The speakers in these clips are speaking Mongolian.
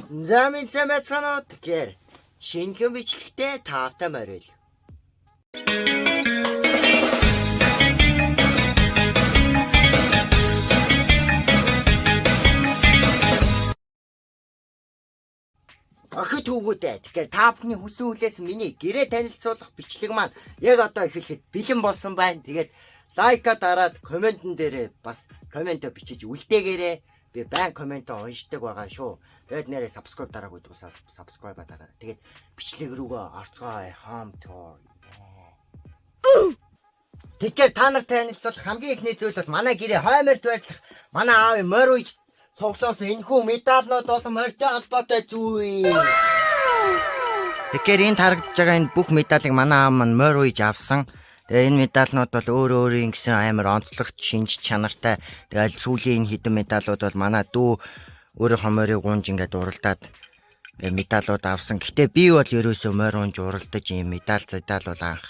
За минь сайн байцгаана уу? Тэгэхээр шинэхэн бичлэгтээ тавтай морил. Охид хүүгүүдээ. Тэгэхээр та бүхний хүсэн хүлээс миний гэрээ танилцуулах бичлэг маань яг одоо эхлэхэд бэлэн болсон байна. Тэгээд лайка дараад комментэн дээрээ бас комментоо бичиж үлдээгээрэй. Би байн комментоо уншдаг байгаа шүү. Тэгээд нэрээ subscribe дараагүй дүүсээ subscribe дараарай. Тэгээд бичлэг рүүгээ орцгоё. Home tour. Тэгэхээр та нар танилцуулах хамгийн эхний зүйл бол манай гэрээ хойморт байрлах манай аавын морь уйж цуглуулсан энэхүү медалнууд болон морьтой холбоотой зүйл. Тэгэхээр энд харагдаж байгаа энэ бүх медалийг манай аав маань морь уйж авсан. Тэгээ энэ медалнууд бол өөр өөрийн гэсэн амар онцлогт шинж чанартай. Тэгэл сүүлийн энэ хэдэн медалууд бол манай дүү өөрийнхөө морийг унж ингээд уралдаад ингээ медалууд авсан. Гэтэ би бол ерөөсөө морь унж уралдаж ийм медаль зэдал бол анх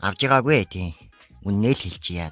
авж байгаагүй тийм. Үннээ л хэлчихье яа.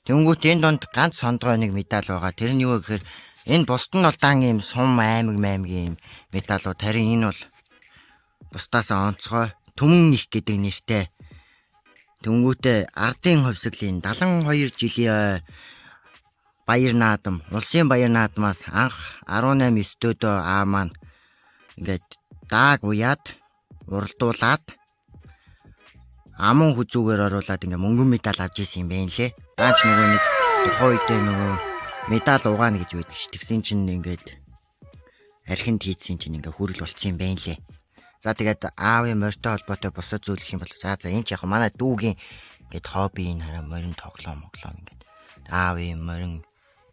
Тэнгүүт энэ донд ганц сондгой нэг медаль байгаа. Тэр нь юу гэхээр энэ бусд нь бол дан ийм сум аймаг маймгийн ийм медалууд. Харин энэ бол бусдаас онцгой Түмэн их гэдэг нэртэй. Тэнгүүтээ ардын хувьсгалын 72 жилийн баяр наадам, улсын баяр наадмаас анх 18 9-д аа маань ингээд дааг уяад уралдуулаад амун хүзүүгээр оруулаад ингээ мөнгөн медаль авч ирсэн юм байна лээ. Даач нөгөө нэг тухайн үедээ нөгөө медаль угаана гэж байдаг ш. Тэгсэн чинь ингээд архинд хийдсэн чинь ингээ хүрэл болцсон юм байна лээ. За тэгээд аавын морьтой холбоотой бусад зүйл гэх юм бол за энэ ч яг манай дүүгийн ингээд хобби энэ хараа морин тоглоом моглоом ингээд аавын морин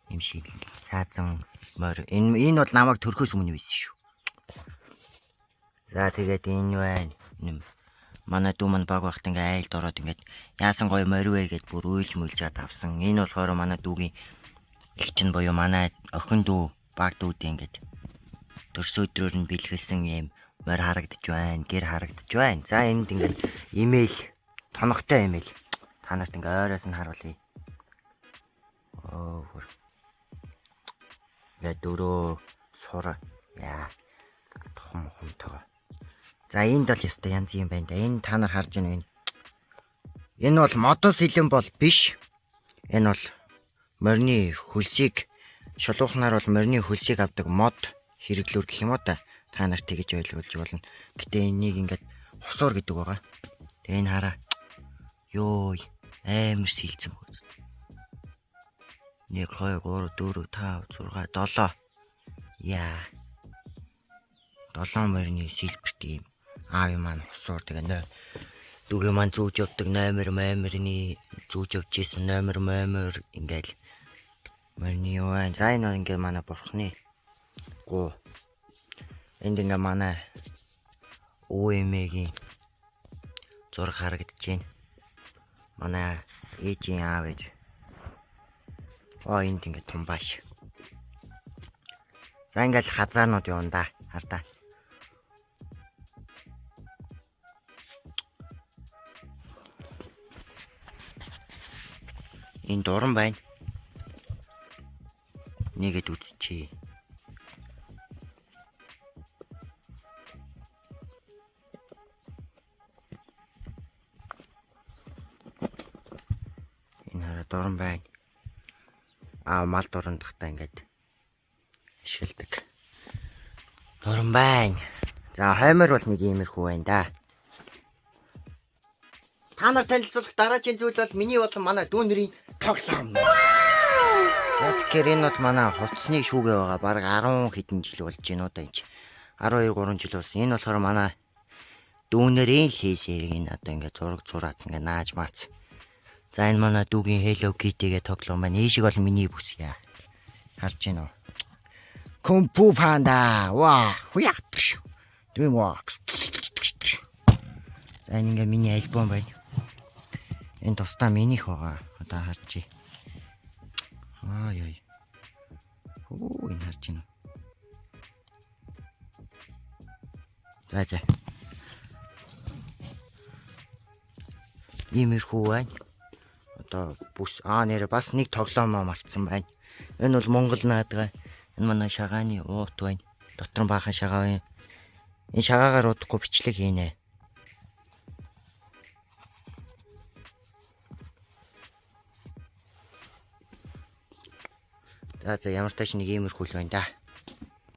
юм шиг шаазан морь энэ бол намайг төрхөөс өмнө байсан шүү. За тэгээд энэ байна. Энэ манай дүү маань баг багт ингээ айлд ороод ингээд яасан гоё морь вэ гэд бүр уйлж мүлжээд авсан. Энэ болохоор манай дүүгийн эгч нь буюу манай охин дүү баг дүүдээ ингээд төрс өдрөөр нь бэлгэлсэн юм морь харагдаж байна, гэр харагдаж байна. За энд ингээд имэйл, тоногтой имэйл. Та нарт ингээ ойроос нь харуулъя. Оо хөр. Ингээд дөрөө сур яа. Тухам хумтойгоо. За энд бол ёстой янз юм байна да. Энэ та нар харж байна энэ. Энэ бол модон сэлэн бол биш. Энэ бол морины хөлсийг шулуухнаар бол морины хөлсийг авдаг мод хэрэглүүр гэх юм уу та. Та нар тэгэж ойлгуулж болно. Гэтэ энийг ингээд хусуур гэдэг байгаа. Тэгээ энэ хараа. Йой, амар сэлцэн бод. 1 2 3 4 5 6 7. Яа. 7 морины сэлбэрт ийм аавын маань хусуур тэгээ нөө дүүгийн маань зүүж явдаг номер момерны зүүж явж исэн номер момер ингээл морины юу байна. За энэ ингээ манай бурхны гоо. Энд ингээ манай өвөө эмээгийн зураг харагдаж байна. Манай ээжийн аав ээж. Оо энд ингээ тумбааш. За ингээл хазаарнууд явна да. Хар та. Энэ дуран байна. Нэгэд үзчихье. Энэ хараа дуран байна. Аа мал дуран тахтаа ингээд ашигладаг. Дуран байна. За хоймор бол нэг иймэрхүү байна да. Та нар танилцуулах дараагийн зүйл бол миний болон манай дүү нэрийн тоглоом. За тэгэхээр энэ бол манай хувцсны шүүгээ байгаа. Бараг 10 хэдэн жил болж байна уу да энэ чи. 12 3 жил болсон. Энэ болохоор манай дүүнэрийн л хийсэрийг энэ одоо ингээд зураг зураад ингээд нааж маац. За энэ манай дүүгийн Hello Kitty-гээ тоглоом байна. Ийшиг бол миний бүс яа. Харж байна уу? Kung Fu Panda. Ваа, хуяат. DreamWorks. За энэ ингээ миний альбом байна. Энэ тусдаа минийх байгаа. Одоо харж. Аа яа. Хөө энэ харж байна. За за. Иймэрхүү байна. Одоо бүс аа нэр бас нэг тоглоомоо мартсан байна. Энэ бол Монгол наадгаа. Энэ манай шагааны уут байна. Дотор нь баахан шагаа байна. Энэ шагаагаар удахгүй бичлэг хийнэ. За за ямар тач нэг иймэрхүү л байна да.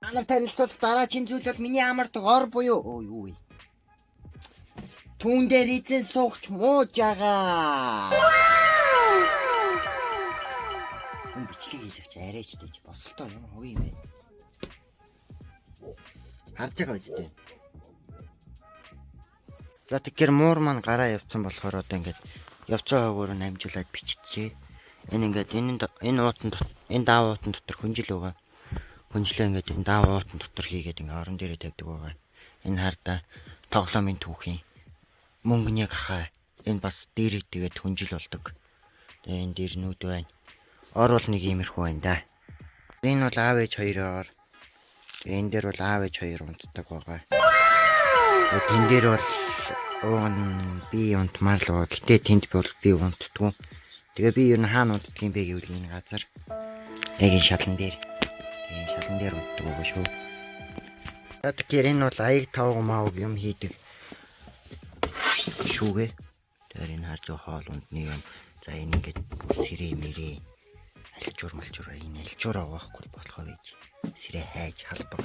Та нар танилцуулах дараагийн зүйл бол миний амардаг ор буюу өө юу вэ? Түүн дээр эзэн суугч мууж байгаа. Хүн бичлэг хийж байгаа чи арайч дэж босолтоо юм хог юм бэ? Харж байгаа үстэй. За тэгэхээр муур маань гараа явцсан болохоор одоо ингээд явцсан хойгоор нь амжуулаад биччихье. Энэ ингээд энэ уутан энэ даав уутан дотор хүнжил байгаа. Хүнжлээ ингээд энэ даав уутан дотор хийгээд ингээд орон дээрээ тавьдаг байгаа. Энэ хардаа тоглоомын түүхийн мөнгөний гахаа энэ бас дээрээ тэгээд хүнжил болдог. Тэгээ энэ дэрнүүд байна. Ор бол нэг иймэрхүү байна да. Энэ бол аав ээж хоёрын ор. Тэгээ энэ дээр бол аав ээж хоёр унтдаг байгаа. Тэгээ тэн дээр бол ууг нь би унтмаар л байгаа. Гэтэ тэнд бол би унтдаггүй. Тэгээ би ер нь хаана унтдаг юм бэ гэвэл энэ газар. Яг энэ шалан дээр. Тэгээ энэ шалан дээр унтдаг байгаа шүү. За тэгэхээр энэ бол аяг тавг мааг юм хийдэг шүүгээ. Тэгэхээр энэ харж байгаа хоол ундны юм. За энэ ингээд бүр сэрээ мэрээ альчуур малчуур энэ альчуур авахгүй болохоо байж. Сэрээ хайж халбаг.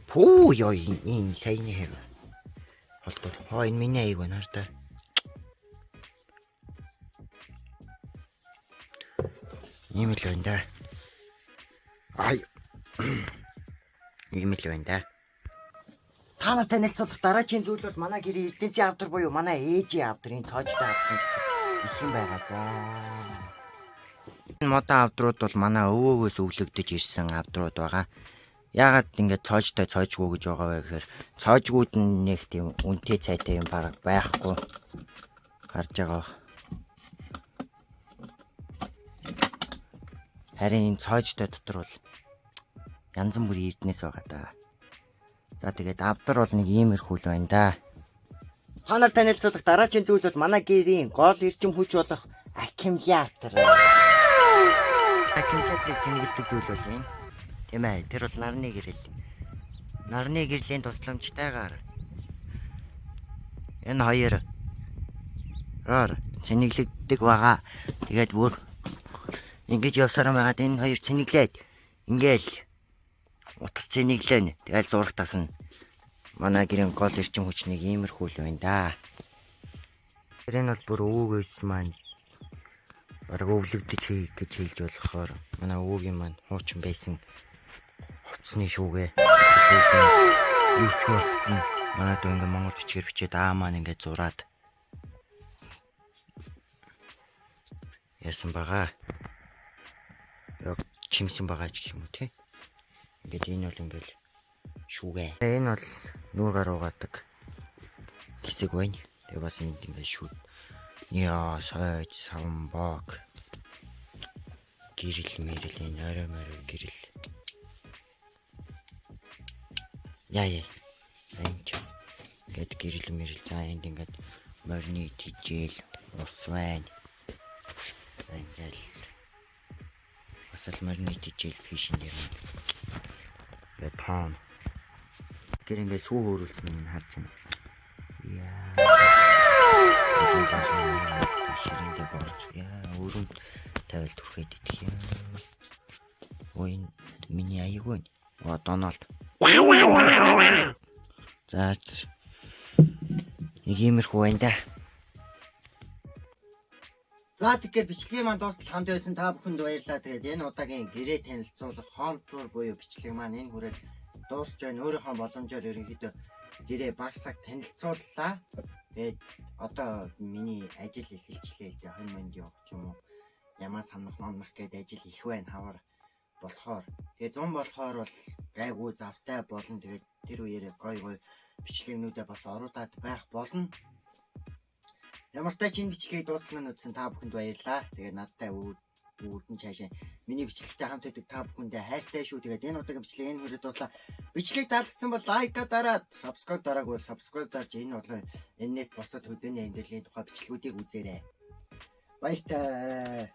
Пүү ёо энэ саяны хэрэг. Холдол. Хоо энэ миний аяг байна хар та. Ийм л байна да. Ай. Ийм л байна да. Та нар танилцуулах дараагийн зүйл бол манай гэрээ Эрдэнэсийн авдар буюу манай ээжийн авдрын цоожтой авдрын их юм байгаа даа. Энэ модон авдрууд бол манай өвөөгөөс өвлөгдөж ирсэн авдрууд байгаа. Яагаад ингэж цоожтой цоожгүй гэж байгаа вэ гэхээр цоожгууд нь нэг тийм үнэтэй цайтай юм бараг байхгүй харж байгаа бах. Харин энэ цоожтой дотор бол янз бүрийн эрдэнэс байгаа даа. За тэгээд авдар бол нэг иймэрхүү л байна да. Та нар танилцуулах дараагийн зүйл бол манай гэрийн гол эрчим хүч болох аккумулятор. Аккумуляторыг цэнгэлдэг зүйл бол энэ. Тийм ээ, тэр бол нарны гэрэл. Нарны гэрлийн тусламжтайгаар энэ хоёр роор цэнэглэгдэг байгаа. Тэгээд бүр ингэж явсаар байгаад энэ хоёр цэнэглээд ингээл утас цэнэглэн. Тэгэл зураг тасна. Манай гэрийн гол эрчим хүчнийг иймэрхүү л байна да. Тэр энэ бол бүр өвөөгөөс маань бараг өвлөгдөж хий гэж хэлж болохоор манай өвөөгийн маань хуучин байсан хувцсны шүүгээ. Шүүгээ юу ч болохгүй. Манай дүү ингээ монгол бичгээр бичээд аа маань ингээ зураад яасан байгаа. Яг чимсэн байгаа ч гэх юм уу те. Ингээд энэ бол ингээл шүүгээ. Энэ бол нүүр гар угаадаг хэсэг байна. Тэгээ бас энд ингээд шүүд. Яа, сойж, савн бог. Гэрэл мэрэл энэ орой морой гэрэл. Яа яа. За энэ ч ингээд гэрэл мэрэл за энд ингээд морины тижэл ус байна. За ингээл бас л морины тижэл фишин дээр байна. Ингээд тоон. Тэр ингээд сүү хөөрүүлсэн юм харж байна. Яа. Ширэндээ борч. Яа, өрөнд тавиал түрхээд идэх юм. Ой, энэ миний аяг байна. Оо, Дональд. За нэг иймэрхүү байна да. За тэгэхээр бичлэгийн маань дуустал хамт байсан та бүхэнд баярлалаа. Тэгээд энэ удаагийн гэрээ танилцуулах home tour буюу бичлэг маань энэ хүрээд дуусч байна. Өөрийнхөө боломжоор ерөнхийдөө гэрээ багсаг танилцууллаа. Тэгээд одоо миний ажил эхэлчлээ л дээ. Хонь монд явах ч юм уу. Ямаа самнах номнох гээд ажил их байна хавар болохоор. Тэгээд 100 болохоор бол гайгүй завтай болно. Тэгээд тэр үеэрээ гой гой бичлэгнүүдээ бас оруулаад байх болно. Ямар ч тач энэ бичлэгийг дуустал нь үзсэн та бүхэнд баярлалаа. Тэгээд надтай үүдэн цаашаа миний бичлэгтэй хамт байдаг та бүхэндээ хайртай шүү. Тэгээд энэ удаагийн бичлэг энэ хүрээд дууслаа. Бичлэг таалагдсан бол like аа дараад, subscribe дараагүй бол subscribe дарж энэ болон энэс бусад хөдөөний амьдралын тухай бичлэгүүдийг үзээрэй. Баяртай.